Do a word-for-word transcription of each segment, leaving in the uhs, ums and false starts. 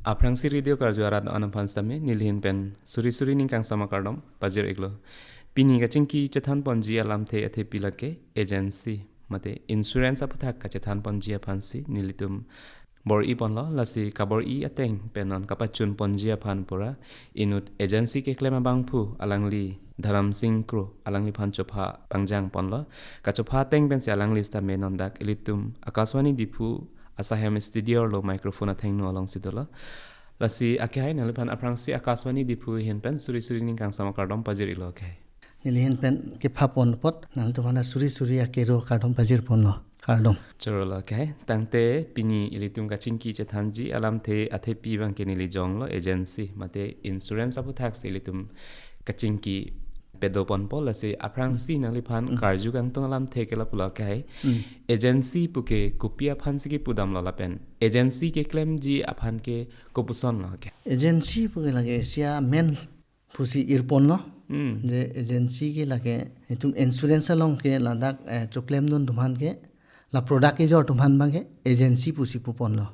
Aphrangsi radio karju arat an aphan sitame nelihin pen suri suri ning kangsam akardom pajir iklo. Pini kachingki chethan ponji alamthe athepi lake agency mate insurance aputhak kachethan ponji aphansi nelitum bor-i ponlo, lasi kabor-i ateng pen non kapachun ponji aphan pura inut agency keklem abangphu alangli Dharam Singh Kro alangliphan chopha pangjang ponlo. Kachopha ateng pensi alangli sitame non dak ilitum Akashvani Diphu asahem studio arlo microphone athengno alongsi dolo. Lasi akehai nangliphan aphrangsi Akashvani Diphu ahin pen suri suri ning kangsam akardom pajir iklo akehai. Nelihin pen kepha pon apot nanglitumphan suri suri akero kardom pajir ponlo. Kardom. Chorolo akehai. Tangte pini ilitum kachingki chethanji alamthe athepi abangke neli jonglo agency mate insurance aputhak si ilitum kachingki pado ponpo, lasi aphrangsi nangliphan Mm. karju kangtung alamthe ke lapulo akehai. Mm. Agency puke kopi aphansi kepudamlo lapen agency keklemji aphanke kopusonlo akehai. Agency puke lake isi amen pusi ir ponlo. Mm. Je agency ke lake itum insurance along ke ladak, eh, choklemdun atum aphan ke la product kejor atum aphan abangke agency pusi pu ponlo.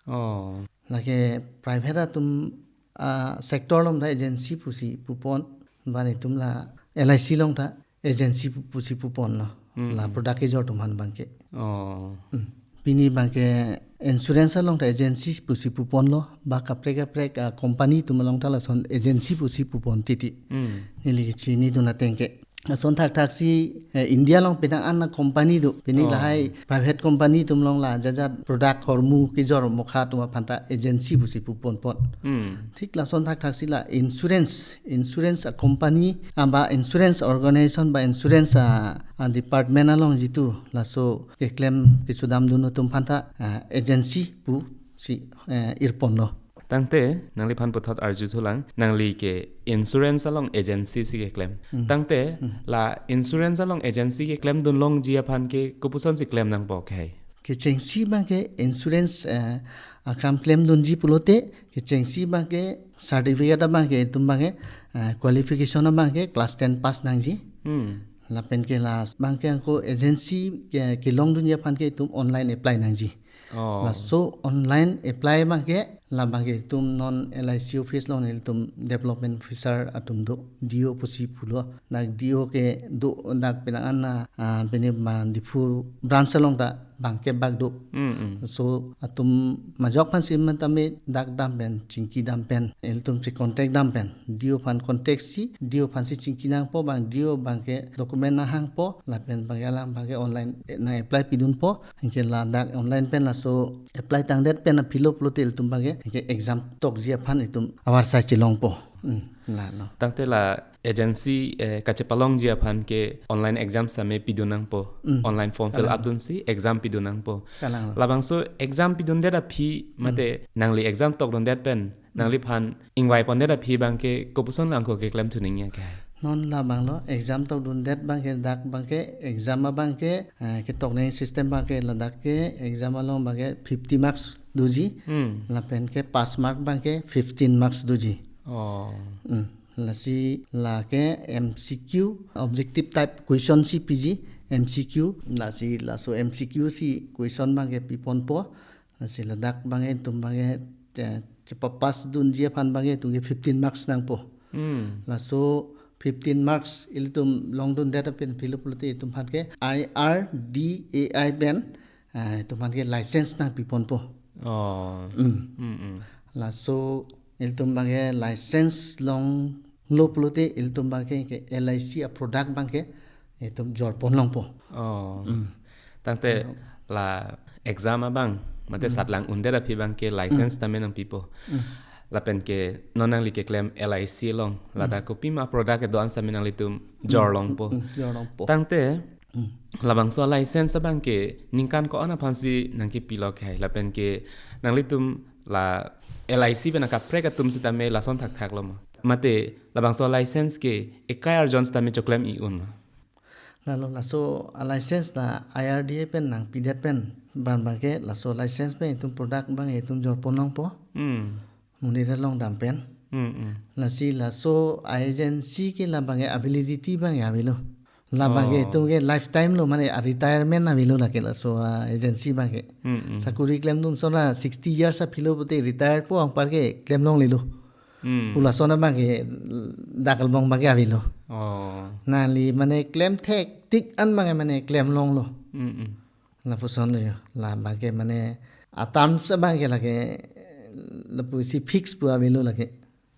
Oh. Lake private atum, ah, sector along ta agency pusi pu pon, bang itum la L I C along ta agency pu-, pusi pu ponlo. Mm, La mm. product kejor atum aphan abangke. Oh. Hmm. Pini abangke insurance along ta agency pusi pu ponlo, ba kaprek kaprek, ah, company atum along ta lason agency pusi pu pon titi. Mm. Neli kachinidun ateng ke. Lason thakthak si, eh, India along penang an company do. Pini Oh. lahai private company atum along la jat jat product hormu kejor mokha atum aphan ta agency pusi pu pon pon. Mm. Thik lason thakthak si la insurance, insurance a company, ah, ba insurance organization ba insurance a, a department along jitu laso keklem kechudamdun atum aphan ta, ah, agency pusi, eh, ir ponlo. Tangte nangliphan puthot arjuthulang, nangli ke insurance along agency si keklem. Hmm. Tangte Hmm. la insurance along agency keklemdun longji aphan ke kopusonsi klem nangpo akehai. Kechengsi abangke insurance, eh, akam klemdunji pulote, kechengsi abangke certificate abangke itum abangke, eh, qualification abangke class ten pass nangji. Hmm. Lapen ke la abangke anke agency ke kelongdunji aphan ke itum online apply nangji. Oh. Laso online apply abangke la abangke itum non L I C office along itum development officer atum do, D O pusi pulo. Dak D O ke do, dak penang an, ah, pini ma Diphu branch along ta abangke bak do. Mm, mm. So atum majok aphansi matame dak dam pen, chingki dam pen, ilitum si contact dam pen, D O aphan contact si, D O aphansi chingki nangpo, bang D O abangke document nanghangpo, lapen abangke alam abangke online, eh, nang apply pidunpo, anke ladak online pen laso apply tangdet pen aphi lo pulote ilitum abangke, anke exam tokji aphan itum avarsai chelongpo. Hmm, lalo. Tangte la agency, eh, kachepalongji aphan ke online exam sitame pidun nangpo. Mm. Online form fill Kalang. up dunsi exam pidun nangpo. Kalang. Labangso exam pidundet aphi mate Mm. nangli exam tokdundet pen, Mm. nangliphan ingvai pondet aphi abangke kopuson lang ko keklem thu ningje akehai. Non labanglo exam tokdundet abangke dak abangke exam abangke, eh, ketok nangji system abangke ladak ke exam along abangke fifty marks doji. Mm. Lapen ke pass mark abangke fifteen marks doji. Oh. Mm. Lasi lake M C Q, objective type question si piji, M C Q, lasi laso M C Q si question abangke piponpo, lasi ladak abangke itum abangke, eh, chepapass dunji aphan abangke itum ke fifteen marks nangpo. Hmm. Laso fifteen marks ilitum longdundet pen aphi lo pulote itum aphan ke I R D A I pen, eh, itum aphan ke license nangpiponpo. Oh. Hmm. Hmm, hmm. Laso ilitum abangke license longlo pulote ilitum abangke ke L I C a product abangke itum jorpon longpo. Oh. Mm. Tangte Ano. la exam abang, mate Mm. satlang undet aphi abangke license Mm. tame nangpipo. Mm. Lapen ke non nangli keklem L I C along, Mm. ladak kopima product kedo-an sitame nanglitum Mm. jorlongpo. Mm, jorlongpo. Tangte Mm. labangso license abangke ningkan ko-an aphansi nangkepilo akehai, lapen ke nanglitum la L I C pen akaprek atum sitame lason thakthak lo ma? Mate labangso license ke ekai arjon sitame choklem-i un ma? Lalo laso a license la I R D A pen nangpidet pen abang abangke laso license pen itum product abang itum jorpon longpo. Hmm. Monit along dam pen. Hmm, hmm. Lasi laso agency ke la abangke validity abang avelo. Labang ke Oh. itum ke lifetime lo, mane a retirement avelo lake laso a agency abang ke. Hmm, hmm. Sakuri klemdun ason la sixty years aphi lo pute retired po anparke klem longlelo. Hmm. Pu lason abang ke dak along abang ke avelo. Oh. Nangli mane klem thektik an abang ke mane klem longlo. Hmm, hmm. Lapuson lo jo. Labang ke mane a terms abang ke lake lapusi fix pu avelo lake.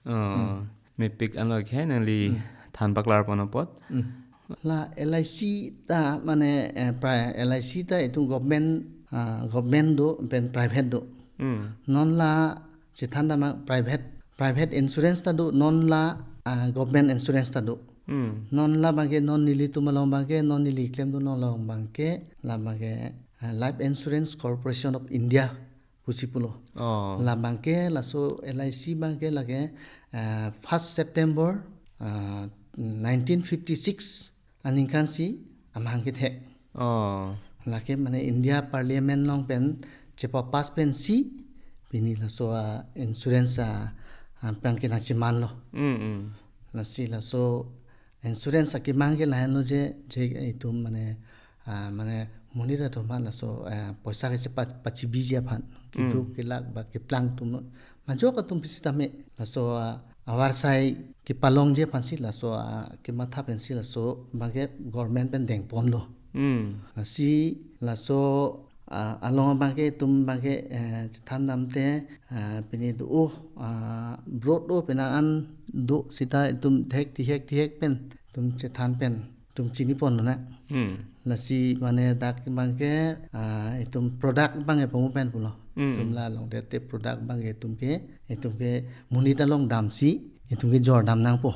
Oh, Hmm. mepik anlo ke nangli Hmm. than paklar pon apot. Hmm. La L I C ta mane, eh, pri-, L I C ta itum government, ah, government do pen private do. Hmm. Non la chethan dam private, private insurance ta do, non la, ah, government insurance ta do. Hmm. Non labang ke, non nelitum along abang ke, non neli klemdun along abang ke, labang ke, ah, Life Insurance Corporation of India pusi pulo. Oh. Labang ke laso L I C abang ke lake, ah, first September, ah, nineteen fifty-six aningkan si amahang kethek. Oh. Lake mane India Parliament along pen chepa pass pensi pini laso, ah, insurance, ah, ah, abang ke nangchemanlo. Mm, mm. Lasi laso insurance akemang ke lahenlo je, je itum mane, ah, mane monit atum aphan laso, ah, poisa ke chepa-, pachibiji aphan. Keduk Hmm. kelak ba keplang atum. Majok atum aphi sitame laso, ah, avarsai kepalongji aphansi laso, ah, kematha pensi laso abang ke government pen dengponlo. Hmm. Lasi laso, ah, along abang ke itum abang ke, eh, chethan damte, ah, pini do, oh, ah, broad do penang an do sita itum thek tihek tihek pen itum chethan pen itum chini ponlo na. Hmm. Lasi mane dak abang ke, ah, itum product abang ke pongo pen pulo. Hmm. Itum la longdet te product abang ke itum ke, itum ke monit along damsi itum ke jor dam nangpo.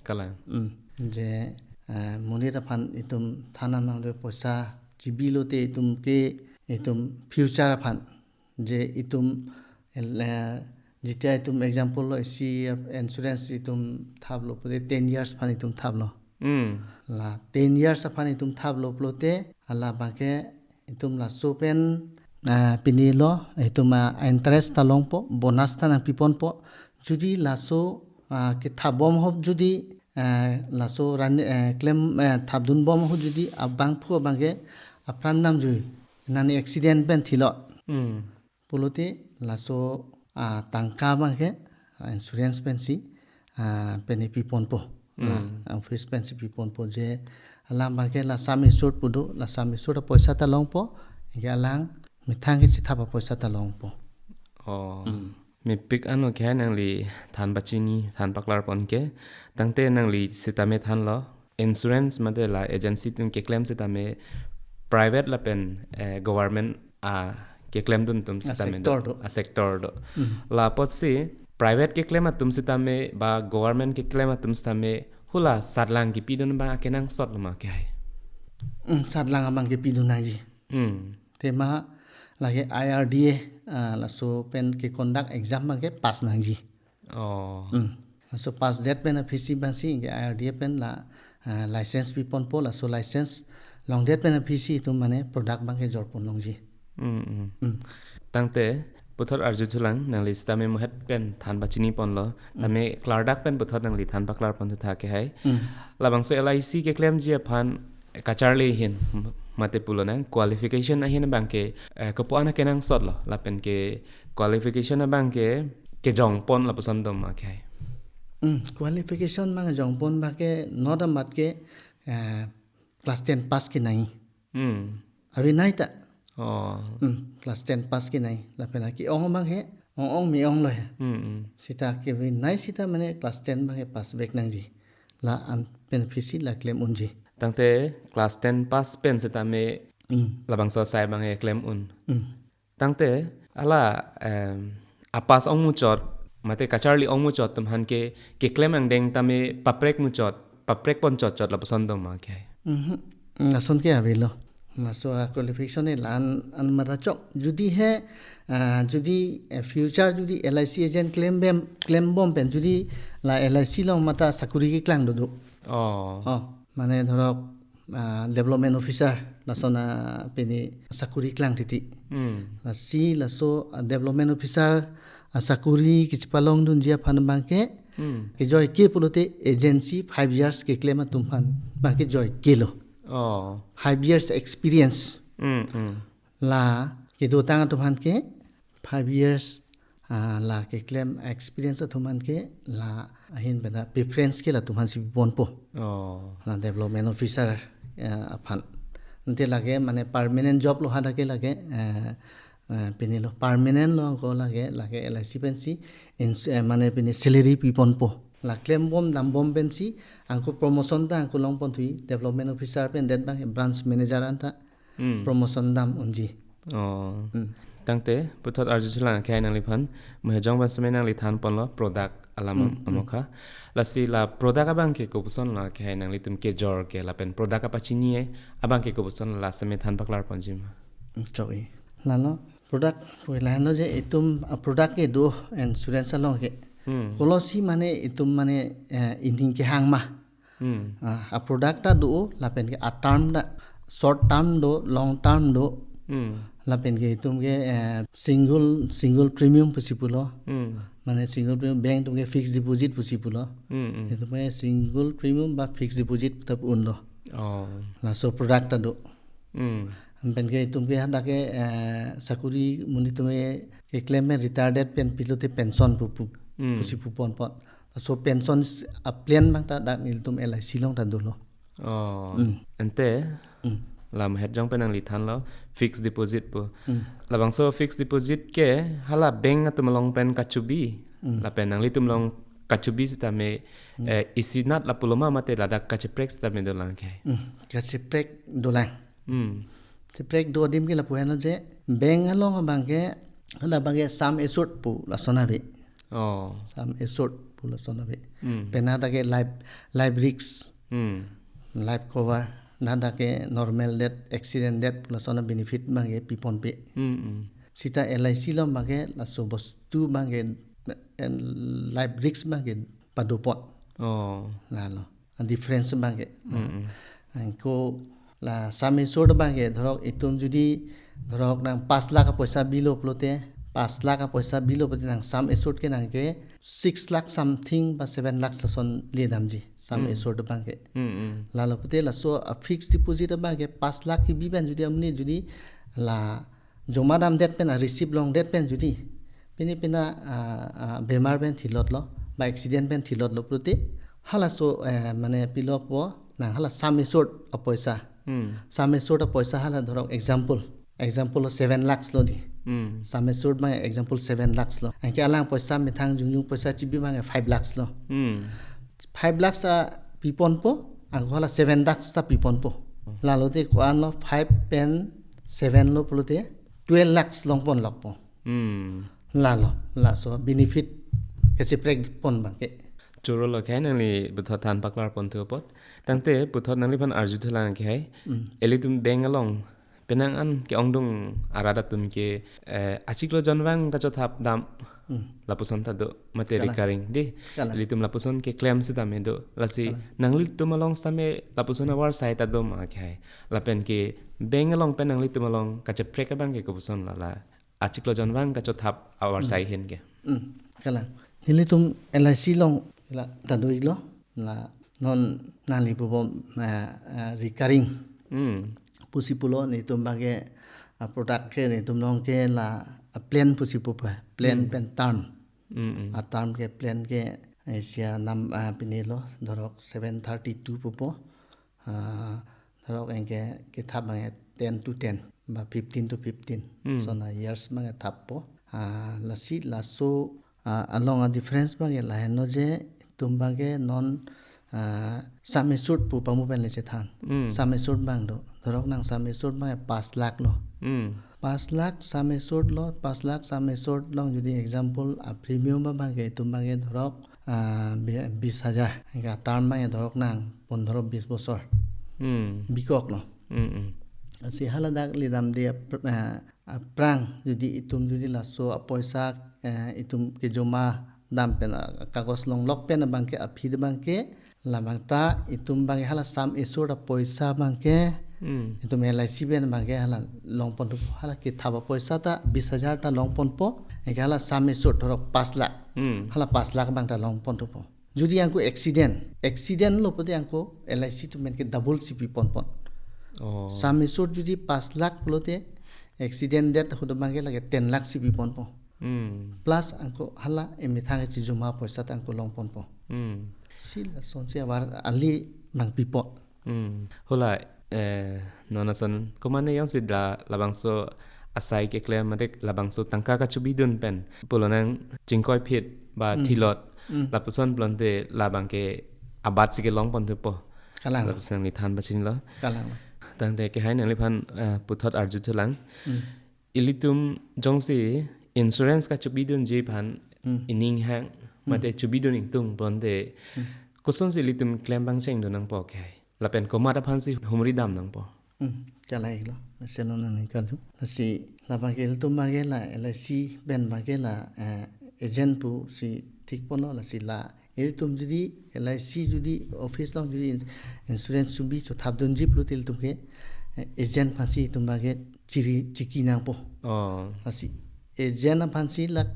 Kalang. Hmm. Je, ah, monit aphan itum than nanglo poisa chibi lote itum ke itum future aphan je itum el-, eh, jetia itum example lo isi insurance itum thaplo pute ten years aphan itum thaplo. Hmm. La ten years aphan itum thaplo pulote hala abang ke itum laso pen, ah, pini lo itum, ah, interest ta longpo, bonus ta nangpiponpo. Jodi laso, ah, kethap bom ahut jodi, ah, laso ran, eh, klem, eh, thapdun bom ahut jodi abangphu abang ke apran namjui nani accident pen thilo. Hmm. Pulote laso, ah, tangka abang ke, ah, insurance pensi, ah, pini piponpo. La, Hmm. ah, office pensi piponpo je alang abang ke la sum assured pu do, la sum assured apoisa ta longpo, ke alang methang ke chethap apoisa ta longpo. Oh. Hmm. Mepik anlo ke nangli than pachini, than paklar pon ke. Tangte nangli sitame thanlo. Insurance mate la agency atum keklem sitame private lapen, eh, government a keklemdun atum sitame do. Sector do. A sector do. Hmm. La apotsi private keklem atum sitame ba government keklem atum sitame hula satlang kepidun abang akenangsot lo ma ke hai. Hmm, satlang abang kepidun nangji. Hmm. Tema lake I R D A, ah, laso pen ke conduct exam abang ke pass nangji. Oh. Hmm. Laso pass det pen aphisi abangsi ke I R D A pen la, ah, license piponpo, laso license longdet pen aphisi itum mane product abang ke jorpon longji. Hmm, hmm. Hmm. Tangte puthot arjuthulang nangli sitame muhet pen than pachini ponlo. Hmm. Tame klardak pen puthot nangli than paklar pon thu tha ke hai. Hmm. Labangso L I C keklemji aphan kacharli ahin mate pulo nang qualification ahin abang ke, eh, kopuan akenangsot lo lapen ke qualification abang ke kejongpon lapuson do ma ke hai. Hmm, qualification abang jongpon abang ke not amat ke, eh, class ten pass kenai. Hmm. Avi nai ta. Oh. Hmm, class ten pass kenai. Lapen aki ong abang he, ong ong me-ong lo he. Hmm, hmm. Sita ke avi nai sita mane class ten abang he pass back nangji. La an pen aphisi la klem unji. Tangte class ten pass pen sitame Hmm. labangso asai abang he klem un. Hmm. Tangte hala, em, apass ong muchot mate kacharli ong muchot atum aphan ke keklem angdeng tame paprek muchot, paprek pon chotchot lapuson do ma ke hai. Mhm. Lason ke avelo. Laso a qualification e la-an, an mata chok. Jodi he, ah, jodi, eh, future jodi L I C agent klem bem, klem bom pen jodi la L I C along mata sakuri keklang dodo. Oh. Oh, mane dhorok, ah, development officer lason a pini sakuri klang titi. Hmm. Lasi laso, ah, development officer, ah, sakuri kechepalongdunji aphan abang ke, Hmm. kejoi ke pulote agency five years keklem atum aphan abang ke joi ke lo. Oh. Five years experience. Mm, mm. La kedotang atum aphan ke five years, ah, la keklem experience atum aphan ke la ahin pen ta preference ke latum aphansi ponpo. Oh. La development officer, eh, aphan. Ante lake mane permanent job lo hadak ke lake, eh, eh, pini lo permanent lo angko lake, lake L I C pensi ins-, eh, mane pini salary piponpo. La klembom dambom pensi angko promotion ta angko longpon thuji, development officer pen det bang branch manager anta Hmm. promotion dam unji. Oh. Hmm. Tangte, puthot arjuthulang akhai nangliphan, Mohejong pen seme nangli thanponlo, product alam Hmm, hmm. amokha. Lasi la product abang ke kopuson lo akhai nanglitum kejor ke lapen product apachini abang ke kopuson la seme than paklarponji ma. Hmm, chok-i. Lalo, product, pui lahenlo je itum, ah, product ke do insurance along ke. Hmm. Kolosi mane itum mane, eh, ining kehang ma. Hmm. Ah, a product ta do, lapen ke a term ta, short term do, long term do. Hmm. Lapen ke itum ke, eh, single, single premium pusi pulo. Hmm. Mane single premium, bank atum ke fixed deposit pusi pulo. Hmm, hmm. Itum ke single premium ba fixed deposit ta pu unlo. Oh. Laso product ta do. Hmm. Pen ke itum ke hadak ke, eh, sakuri monit atum ke keklem pen retired pen pilote pension pu, pu, Hmm. pusi puponpon. So pension s-, a plan abang ta dak nelitum L I C along ta dolo. Oh. Hmm. Ante, Hmm. la Mohejong pen nangli thanlo, fixed deposit pu. Hmm. Labangso fixed deposit ke hala bank atum along pen kachebi. Hmm. Lapen nanglitum along kachebi sitame, Hmm. eh, isinat lapu lo ma mate ladak kacheprek sitame dolang ke. Hmm. Kacheprek dolang. Hmm. Cheprek do adim ke lapu henlo je, bank along abang ke, hala abang ke sum assured pu lason ave. Oh. Sum assured pu lason ave. Hmm. Pen hadak ke life, life risk, Hmm. life cover, hadak ke normal death, accident death pu lason benefit abang ke piponpe. Hmm, hmm. Sita L I C along abang ke laso bostu abang ke, eh, life risk abang ke padopon. Oh. Lalo. Difference abang ke. Mm-mm. Angko la sum assured abang ke, dhorok itum jodi dhorok nang পাঁচ lakh apoisa bilo pulote, পাঁচ lakh apoisa bilo pulote nang sum assured ke nang ke six lakh something ba seven lakhs lason le damji sum Mm. assured abang ke. Mm-mm. Lalo pulote laso a fixed deposit abang ke পাঁচ lakh kebi pen jodi amonit jodi la joma damdet pen, a receive longdet pen jodi pini pina, ah, ah, bemar pen thilot lo ba accident pen thilot lo pulote halaso, eh, mane pilokpo nang hala sum assured apoisa. Hmm. Sum assured apoisa hala dhorok example. Example lo seven lakhs lo di. Hmm. Sum assured abang example seven lakhs lo. Anke alang poisa methang jongjong poisa chebi abang five lakhs lo. Hmm. Five lakhs ta piponpo, angko hala seven lakhs ta piponpo. Lalo te ko-an lo five pen seven lo pulote twelve lakhs longpon lokpo. Hmm. Lalo, laso benefit kacheprek pon abang ke. Choro lo ke nangli puthot than paklarpon thu apot. Tangte puthot nangliphan arjuthulang ke hai. Hmm. Ilitum bank along penang an ke-ongdung arat atum ke, eh, achiklo jonvang kachothap dam. Hmm. Lapuson ta do mate Kalang. Recurring di. Kalang. Ilitum lapuson keklem sitame do. Lasi Kalang. Nanglitum along sitame lapuson avarsai ta do ma ke hai. Lapen ke bank along pen nanglitum along kacheprek abang ke kopuson lala. Achiklo jonvang kachothap avarsai Hmm. ahin ke. Hmm. Kalang. Ilitum L I C along la ta do-iklo. La non nangli pubom, eh, eh, recurring. Hmm. Pusi pulo nelitum abang ke, ah, product ke nelitum along ke la, ah, plan pusi pupo. Plan Hmm. pen term. Hmm, hmm. A term ke plan ke Asia nam, ah, pini lo dhorok seven thirty-two pupo. Ah, dhorok anke kethap abang ten to ten ba fifteen to fifteen. Hmm. Lason a years abang thappo. Ah, lasi laso, ah, along a difference abang lahenlo je itum abang ke non, ah, sum assured pu pamu pen le chethan. Hmm. Sum assured abang do. Dhorok nang sum assured abang পাঁচ lakh lo. Hmm. পাঁচ lakh sum assured lo, পাঁচ lakh sum assured along jodi example a premium abang ke itum abang ke dhorok, ah, bi-, বিশ হাজাৰ. Anke term abang ke dhorok nang পোন্ধৰ বিশ বছৰ. Hmm. Bikok lo. Hmm, hmm. Lasi haladak le damde ap-, ah, aphrang jodi itum jodi laso apoisa, eh, itum kejoma dam pen, ah, kagos longlok pen abang ke aphi abang ke, labang ta itum abang ke hala sum assured apoisa abang ke, Hmm. itum L I C pen abang ke hala longpon thupo, hala kethap apoisa ta বিশ হাজাৰ ta longponpo, anke hala sum assured dhorok পাঁচ lakh. Hmm. Hala পাঁচ lakh abang ta longpon thupo. Jodi angko accident, accident lo pulote angko L I C atum pen ke double si piponpon. Oh. Sum assured jodi pas lakh pulote, accident death ahut abangke lake ten lakh si piponpo. Hmm. Plus anke hala emethang chijuma poisa ta anke longponpo. Hmm. Si lasonsi abar ali nangpipo. Hmm. Hala, eh, non ason, komatne jongsi la, labangso asai keklem mate labangso tangka kachobidun pen pulo nang chingkoiphit ba Hmm. thilot. Hmm. Lapuson pulote labangke abat si kelongpon thupo. Kalang. Lapuson nangli than pachinilo. Kalang. Tangte kehai nangliphan, eh, puthot arjuthulang. Hmm. Ilitum jongsi insurance kachobidunji aphan Hmm. ining hang, Hmm. mate chobidun ingtung pulote, Hmm. kosonsi ilitum klem pangcheng do nangpo kehai? Lapen komat aphansi humri dam nangpo? Hmm, kalailo. Seno nangkarju. Lasi labangke ilitum abangke la L I C pen abangke la, eh, agent pusi thikponlo, lasi la ilitum jodi L I C jodi office along jodi in-, insurance chobi chothapdunji pulote ilitum ke, eh, agent aphansi itum abangke chiri chiki nangpo. Oh. Lasi agent aphansi lak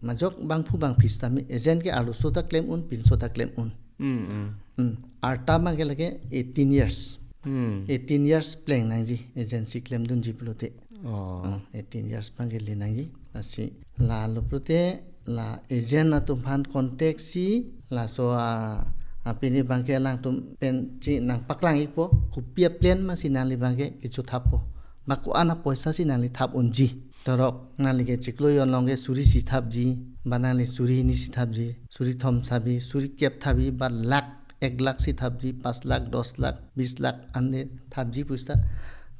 majok bangphu bangphi sitame, agent ke arloso ta klem un, pinso ta klem un. Hmm, hmm. Hmm. Arta abangke lake eighteen years. Hmm. Eighteen years pleng nangji, agent si klemdunji pulote. Oh. Hmm, eighteen years abangke le nangji. Lasi lalo pulote la agent atum aphan contact si, laso a, a pini abangke alangtum pen chinangpaklang ikpo, kopi a plan masi nangli abangke kechothappo. Ba ko-an apoisa si nangli thap unji. Torok nangli ke chiklo jon along ke suri isi thapji, ba nangli suri hini isi thapji, suri thom thapji, suri kep thapji, ba lakh, ek lakh si thapji, pas lakh, dos lakh, bis lakh, ante thapji pusta,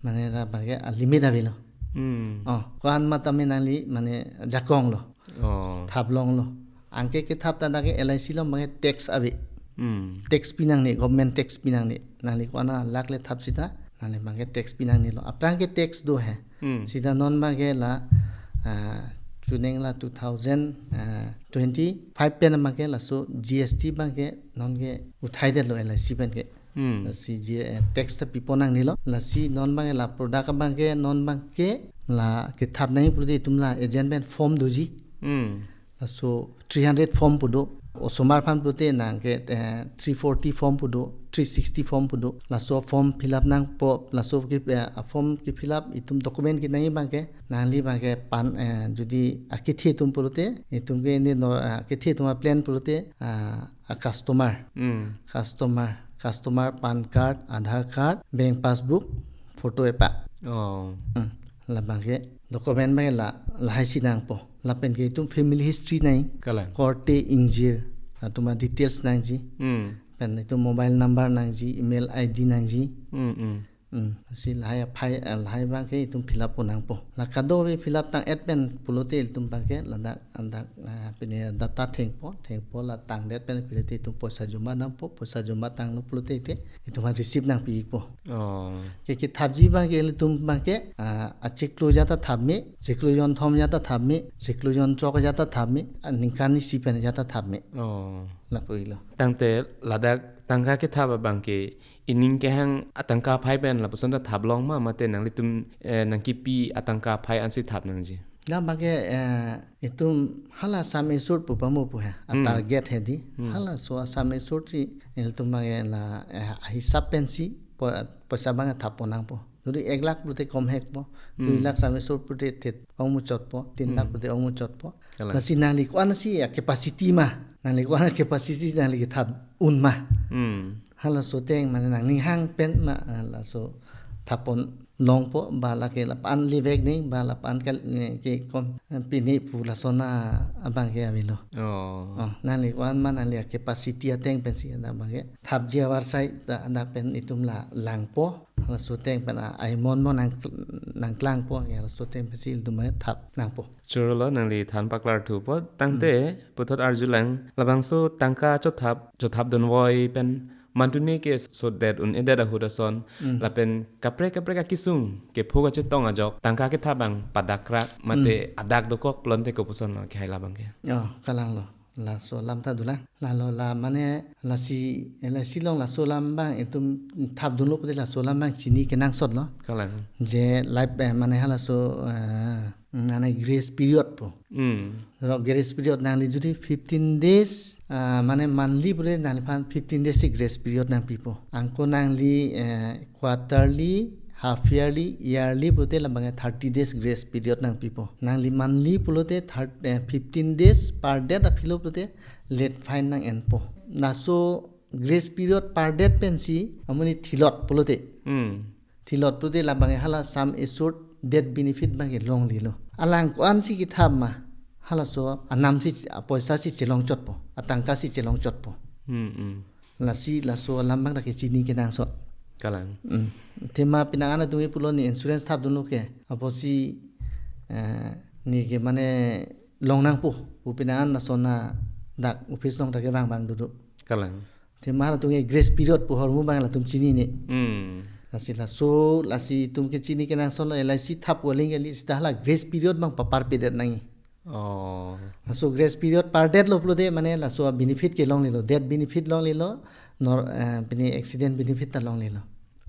mane labangke a limit avelo. Hmm. Oh, ko-an matame nangli, mane jakonglo. Oh. Thaplonglo. Anke kethap ta dak ke L I C along abangke tax ave. Hmm. Tax pinangne, government tax pinangne. Nangli ko-an a lakh le thap sita, nangli abangke tax pinangnelo. Aphrang ke tax do he. Hmm. Sita non abangke la, ah, chuning la two thousand, ah, twenty-five pen abangke laso G S T abangke non ke uthaidetlo L I C pen ke. Hmm. Lasi je, eh, tax ta piponangnelo. Lasi non abangke la product abangke, non abangke la kethap nangji pulote itum la agent pen form doji. Hmm. Laso three hundred form pu do. Osomar aphan pulote nang ke, eh, three forty form pu do, three sixty form pu do. Laso form fill up nangpo, laso ke, eh, a form ke fill up, itum document kenangji abangke, nangli abangke PAN, eh, jodi akethe atum pulote, itum ke ne no, eh, akethe atum a plan pulote, ah, a customer. Hmm. Customer, customer PAN card, Aadhaar card, bank passbook, photo epa. Oh. Hmm. Labangke document abangke la, lahai si nangpo. Lapen ke itum family history nang. Kalang. Korte ingjir atum a details nangji. Hmm. Pen itum mobile number nangji, email I D nangji. Hmm, hmm. Hmm. Si lahai aphai, eh, lahai abangke itum fill up pon nangpo. La kadokave fill up tang-et pen pulote itum abangke ladak, ladak, ah, pini data thengpo, thengpo la tangdet pen pulote itum poisa joma dampo, poisa joma tanglo pulote te itum a receipt nangpipo. Oh. Ke kethapji abangke ilitum abangke, ah, achiklo ajat ta thap me, chiklo jonthom ajat ta thap me, chiklo jonthrok ajat ta thap me, aningkan isi pen ajat ta thap me. Oh. Lapu-ilo. Tangte ladak tangka kethap abangke ining kehang atangka aphai pen lapuson ta thaplong ma, mate nanglitum, eh, nangkipi atangka aphai ansi thap nangji? Labangke, eh, itum hala sum assured pu pamu pu he, a Hmm. target he di. Hmm. Halaso a sum assured si, ilitum abangke la, eh, hisap pensi, po-, poisa abang thap pon nangpo. Jodi ek lakh pulote kom hekpo, Hmm. dui lakh sum assured pulote thet ongmuchotpo, tin lakh Hmm. pulote ongmuchotpo. Kalang. Lasi nangli ko-an si a capacity ma, nangli ko-an capacity nangli kethap un ma. Hmm. Halaso ateng mane nangning hang pen ma, ah, laso thap pon longpo, ba lake lapu-an livek ni, ba lapu-an kal-, eh, ke kom, eh, pini pu lason abangke avelo. Oh. Oh, nangli ko-an ma nangli a capacity ateng pensi dak abangke thapji avarsai ta dak pen itum la langpo. Halaso ateng pen a, aimon mo nang, nangklangpo, ya, halaso ateng pensi ilitum abangke thap nangpo. Chorolo nangli than paklar thupo, tangte Hmm. puthot arjulang, labangso tangka chothap, chothapdun voi pen mantune ke sodet un-edet ahut ason, Hmm. lapen kaprek kaprek akesung, kepho kachetong ajok, tangka kethap abang padakrak, mate Hmm. adak dokok pulote kopuson lo kehai labangke? Oh, kalanglo. Laso alam ta dolang. Lalo la mane lasi, L I C along laso alam abang itum thapdunlo pulote laso alam abang chini kenangsotlo. Kalang. Je life, eh, mane halaso, eh, mane grace period pu. Hmm. Ro grace period nangli jodi fifteen days, ah, mane monthly pulote nangliphan fifteen days si grace period nangpipo. Anke nangli, eh, quarterly, half yearly, yearly pulote labang thirty days grace period nangpipo. Nangli monthly pulote thirty, eh, fifteen days per date aphi lo pulote late fine nang-enpo. Laso grace period per date pensi amonit thilot pulote. Hmm. Thilot pulote labang hala sum assured death benefit abang longlelo. Alang ko-ansi kethap ma, halaso anamsi, apoisasi chelongchotpo, atangkasi chelongchotpo. Hmm, hmm. Lasi laso alam abang ta kechini kenangsot. Kalang. Hmm. Athema penang an atum ke pulo ne insurance thapdunlo ke. Apotsi, eh, ne ke mane longnangpo. Pu penang an lason adak office along ta kevang abang dodo. Kalang. Athema latum ke grace period pu ahormu abang latum chinine. Hmm. Lasi laso, lasi itum kechini kenangsot lo, L I C thap waling kali seta hala grace period abang paparpedet nangji. Oh. Laso grace period per date lo pulote mane laso benefit ke longlelo, death benefit longlelo, nor, eh, pini accident benefit ta longlelo.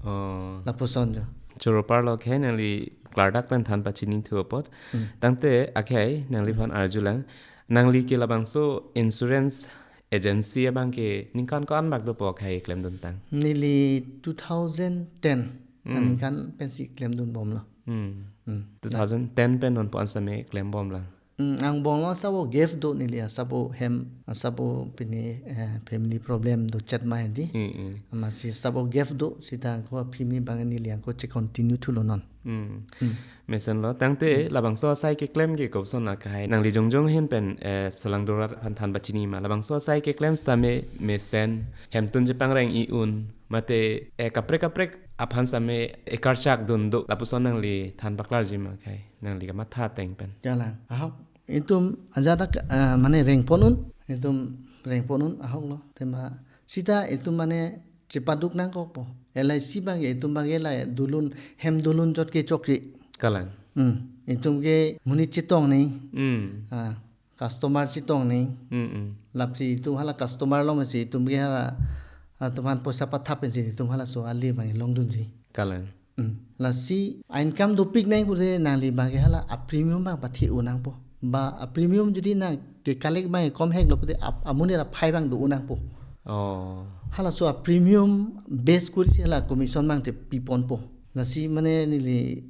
Oh. Lapuson jo. Choro parlo akhai nangli klardak pen than pachinithu apot. Hmm. Tangte akhai nangliphan arjulang. Nangli ke labangso insurance agency abang ke ningkan ko-an bak dopo akhai klemduntang? Neli two thousand ten. Hmm. Aningkan pensi klemdunbomlo. Hmm. Hmm. Two thousand ten pen non po-an same klembomlang. Hmm, angbong lo asap o gap do neli asap o hem, asap o pini, eh, family problem do chet ma hedi. Hmm, hmm. Amatsi asap o gap do seta angko family abang neli angko che continue thulo non. Hmm. Hmm. Mesenlo tangte labangso asai keklem ke koson akhai nangli jongjong ahin pen, eh, Salang Dorat aphan than pachini ma. Labangso asai keklem seta me mesen hemtun chepangreng-i un mate, eh, kaprek kaprek aphan same ekarchak dun do lapuson nangli than paklarji ma akhai nangli kamatha ateng pen. Kalang. Ahok. Itum ajat ak-, ah, mane rengpon un, itum rengpon un ahok lo. Athema seta itum mane chepaduk nangkokpo. L I C abang ke itum abang ke la dulun, hem dulun chot ke chokche. Kalang. Hmm. Itum ke monit chetong ni. Hmm. Ah, customer chetong ni. Hmm, hmm. Lapsi itum hala customer along si itum ke hala, ah, atum aphan poisa pathap pensi itum halaso ali abang longdunji. Kalang. Hmm. Lasi income dopik nang pulote nangli abang ke hala a premium abang pathe-un nangpo. Ba a premium jodi nang ke collect abang ke komhek lo pulote ap-, amonit aphai abang do-un nangpo. Oh. Halaso a premium base korisi hala commission abang te piponpo. Lasi mane neli,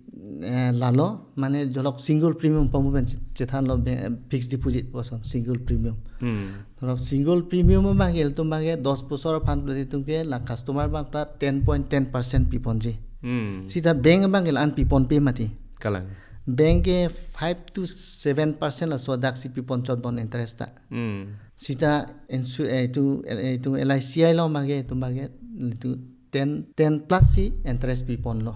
eh, lalo mane jolok single premium pamo pen che-, chethanlo be-, fixed deposit puson single premium. Hmm. Dorok single premium abang ke ilitum abang ke dos bosor aphan pulote itum ke la customer abang ta ten point ten percent piponji. Hmm. Seta bank abang ke la-an piponpe mati. Kalang. Bank ke five to seven percent laso adak si piponchotbom interest ta. Hmm. Seta insu-, eh, itum, eh, itum L I C along abang ke, itum abang ke, itum ten, ten plus si interest piponlo.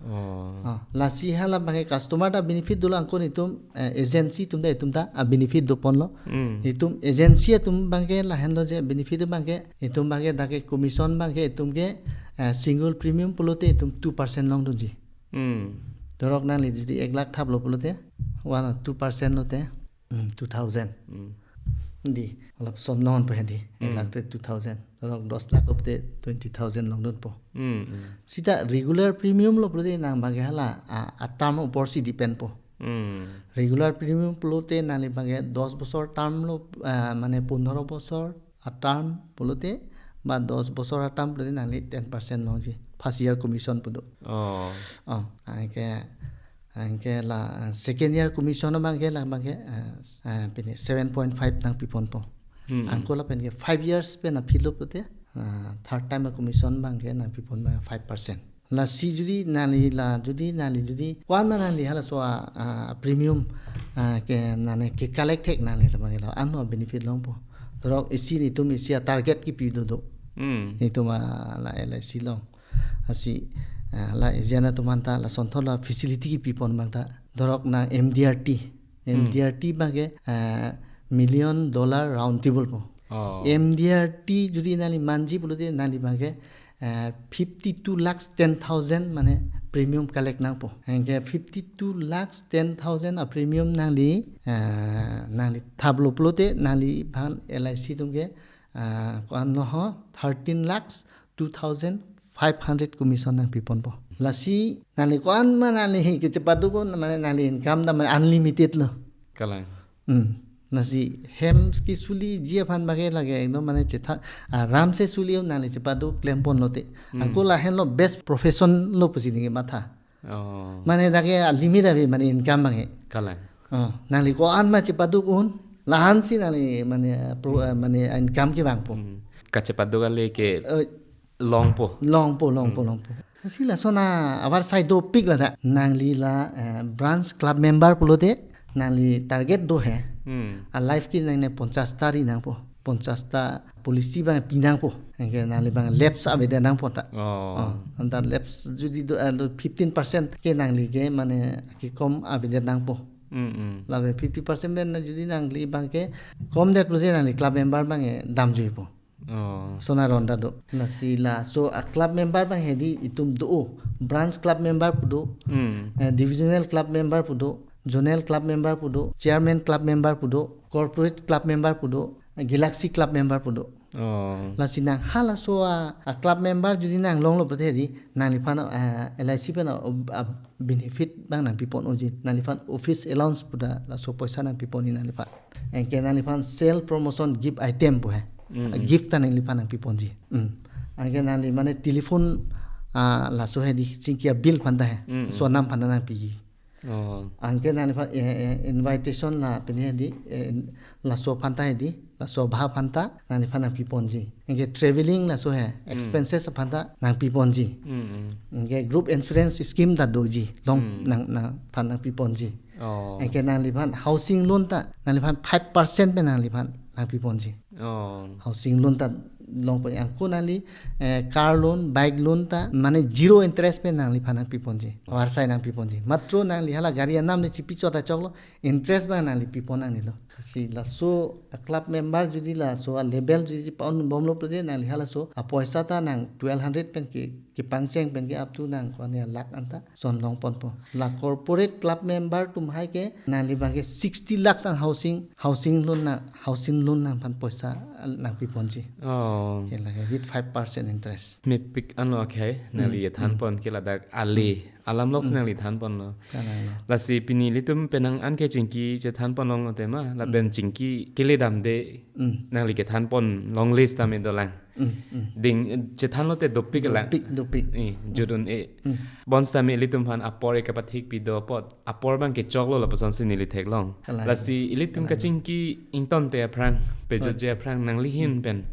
Oh. Ah, lasi hala abang ke customer ta benefit dolo angko itum, eh, agency atum ta itum ta a benefit doponlo. Hmm. Itum agency atum abang ke lahenlo je benefit abang ke itum abang ke dak ke commission abang ke itum ke, eh, single premium pulote itum two percent longdunji. Hmm. Dorok nangli jodi ek lakh thaplo pulote, one or two percent lote. Hmm, two thousand. Hmm. Di, alap son non po hedi. Hmm. Ek lakh te two thousand. Dorok dos lakh pulote twenty thousand longdunpo. Hmm, hmm. Seta regular premium lo pulote nang abang ke hala, a, a term apor si depend po. Hmm. Regular premium pulote nangli abang ke dos bosor term lo, ah, mane pondro bosor a term pulote ba dos bosor a term pulote nangli ten percent longji. First year commission pu do. Oh. Oh, anke Anke la, ah, second year commission abang ke la abang ke, ah, ah, pini seven point five nangpiponpo. Hmm. Angko lapen ke five years pen aphi lo pulote, ah, third time a commission abang ke nangpipon abang five percent. Lasi jodi nangli la, jodi nangli jodi ko-an ma nangli halaso a, ah, premium, ah, ke nangli ke collect thek nangli la abang ke la ano benefit longpo. Dorok isi nelitum isi a target kipi dodo. Hmm. Nelitum a la L I C along. Lasi, ah, la agent atum aphan ta lasonthot la facility kipipon abang ta. Dorok nang M D R T. Hmm. M D R T abang ke, ah, million dollar round table po. Oh. M D R T jodi nangli manji pulote nangli abang ke, ah, fifty-two lakhs ten thousand mane premium collect nangpo. Anke fifty-two lakhs ten thousand a premium nangli, ah, nangli thaplo pulote nangli abang L I C atum ke, ah, ko-an lo ho, thirteen lakhs two thousand five hundred commission nangpiponpo. Lasi nangli ko-an ma nangli hi kechepaduk un mane nangli income ta mane unlimited lo. Kalang. Hmm. Lasi hem kesuliji aphan abangke lake ekdom mane chetha, ah, ram se suli nangli chepado klempon lote. Hmm. Ako lahenlo best profession lo pusi ningke matha. Oh. Mane dak ke limit ave mane income abangke. Kalang. Oh, nangli ko-an ma chepaduk un, lahan si nangli mane, pro, eh, mane income kevangpo. Hmm. Kachepado kali ke Eh, longpo. Longpo, longpo, Hmm. longpo. Si lason avarsai dopik ladak. Nangli la, eh, branch club member pulote, nangli target do he. Hmm. A life ke nangne ponchas ta ri nangpo. Ponchas ta policy abang pi nangpo. Anke nangli abang lapse avedet nangpo ta. Oh. Oh, anta lapse jodi do, eh, fifteen percent ke nangli ke mane kekom avedet nangpo. Hmm, hmm. Lave fifty percent pen na jodi nangli abangke komdet pulote nangli club member abangke damjuipo. Oh. Lason aron ta do. Lasi laso a club member abang hedi itum do. Branch club member pu do. Hmm. Eh, divisional club member pu do. Zonal club member pu do. Chairman club member pu do. Corporate club member pu do. Galaxy club member pu do. Oh. Lasi nang halaso a, a club member jodi nang longlo pulote hedi nangliphan, eh, L I C pen a, a benefit abang nangpipon unji. Nangliphan office allowance pu ta laso poisa nangpipon nangliphan. Anke nangliphan sale promotion gift item pu he. Mm, mm. Gift ta nangliphan nangpiponji. Mm. Anke nangli mane telephone, ah, laso hedi chingki a bill aphan ta he. Mm, mm. Laso anam aphan ta nangpiji. Oh. Anke nangliphan, eh, eh, invitation la pini hedi, eh, laso aphan ta hedi, laso abha aphan ta nangliphan nangpiponji. Anke traveling laso he, Mm. expenses aphan ta nangpiponji. Mm, mm. Anke group insurance scheme ta doji, long Mm. nang, nangphan nangpiponji. Oh. Anke nangliphan housing loan ta, nangliphan five percent pen nangliphan nangpiponji. Oh. Housing loan ta longpo, anke nangli, eh, car loan, bike loan ta, mane zero interest pen nangliphan nangpiponji. Avarsai nangpiponji. Matro nangli hala gari anam le chipi chot ta choklo, interest abang nangli pipon nangnelo. Lasi laso a club member jodi laso a level jodi pa-un bomlo pulote nangli halaso a poisa ta nang twelve hundred pen ke, kepangcheng pen ke up to nang ko-an lakh anta lason longponpo. La corporate club member atum hai ke nangli abangke sixty lakhs an housing, housing loan na, housing loan nangphan poisa nangpiponji. Oh. Ke lake with five percent interest. Mepik anlo akhai, nangli Hmm. thanpon ke ladak ale. Alam lok Hmm. nangli thanponlo. Kalang lo. Lasi pini ilitum penang an ke chingki chethanpon longlo tema, lapen Hmm. chingki kele damde Hmm. nangli kethanpon longle sitame dolang. Mm, mm. Ding, chethanlote dopik lang. Dopik, dopik. Eh, judun e. Mm. Bonsitame ilitum aphan apor e kapathik pido apot. Apor abangke choklo lapuson si neli theklong. Kalang. Lasi ilitum Kalang. kachingki ingtonte aphrang, pejutje Right. aphrang nangli ahin Mm. pen,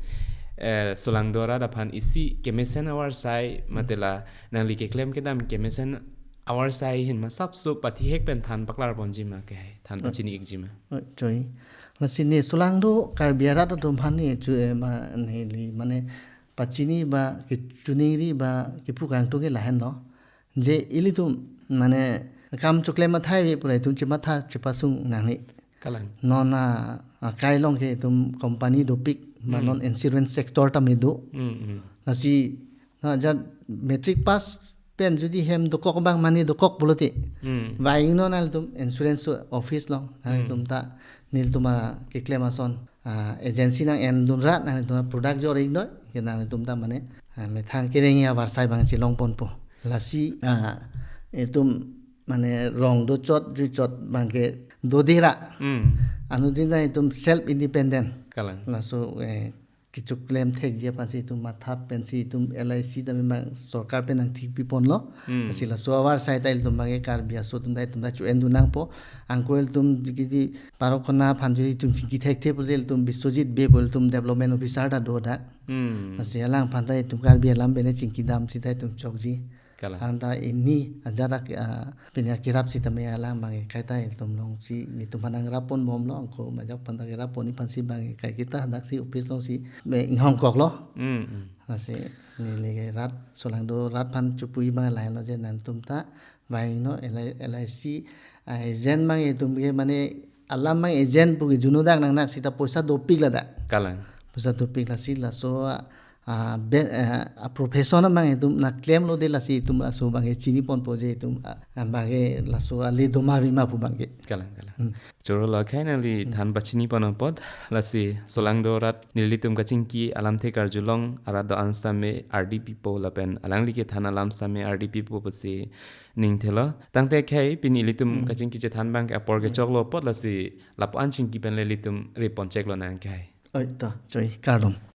eh, solangdo rat aphan isi kemesen avarsai Mm. mate la nangli keklem kedam kemesen avarsai ahin ma sapso pathihek pen than paklarponji ma ke hai, than Right. pachini-ikji ma. Oi, choi. Lasi ne solangdo Karbi arat atum aphan ne chu, eh, ma, neli mane pachini ba kechiningri ba kepu kangtung ke lahenlo. Je ilitum mane kam choklem athai ave pura itum chematha chepasung nangne. Kalang. Non a, a, kai along ke itum company dopik ba Hmm. non insurance sector tame do. Hmm, hmm. Lasi na ajat matric pass pen jodi hem dokok abang mane dokok pulote. Hmm. Vangnon nangtum insurance office along, Hmm. nangtum ta nelitum a keklem ason, ah, agency nang-endun ra nangtum a product jor-iknoi, ke nangtum ta mane, ah, methang kereng avarsai abang chelongponpo. Lasi, ah, itum mane rong dochot, juichot abangke dodira. Hmm. Anuttin ta itum self independent. Kalang. Laso, eh, kechoklem thekji aphansi itum matha pensi itum L I C tame abang sorkar pen nangthik piponlo. Hmm. Lasi laso avarsai ta ilitum abangke Karbi aso atum ta itum ta cho-endun nangpo. Anke ilitum jikidi parokhona aphan jodi itum chingki thekthe pulote ilitum Biswajit Bey pu ilitum development officer ta do dak. Hmm. Lasi alangphan ta itum Karbi alam pen chingki dam sita itum chokji. Kalang. Anta ini ajat ak, ah, pini akerap sitame alang abangke kaita itum alongsi nelitum aphan nangrappon bomlo, anke majak aphan ta kerapponji aphansi abangke kaiketa daksi office alongsi me inghongkoklo. Mm, mm. Lasi neli ke rat solangdo rat aphan chopuji abang lahenlo je nangtum ta vangnon L I, L I C, ah, agent abang itum ke mane alam abang agent pu ke juno dak nangnak sita poisa dopik ladak. Kalang. Poisa dopik lasi laso, ah, ah, be, ah, a profession abang itum nangklemlo de, lasi itum laso abangke chiniponpo je itum, ah, abangke laso ale do ma ave ma pu abangke. Kalang, kalang. Hmm. Choro lo akhai nangli Hmm. than pachinipon apot, lasi solangdo arat nelitum kachingki alamthe karjulong arat do-an sitame ardi pipo lapen alangli kethan alam sitame ardi pipo pusi ning thelo. Tangte akhai pini ilitum Hmm. kachingki chethan abangke apor Hmm. kechoklo apot, lasi lapu-an chingki pen le ilitum repon cheklo nang akhai. Oi, to, choi, kardom.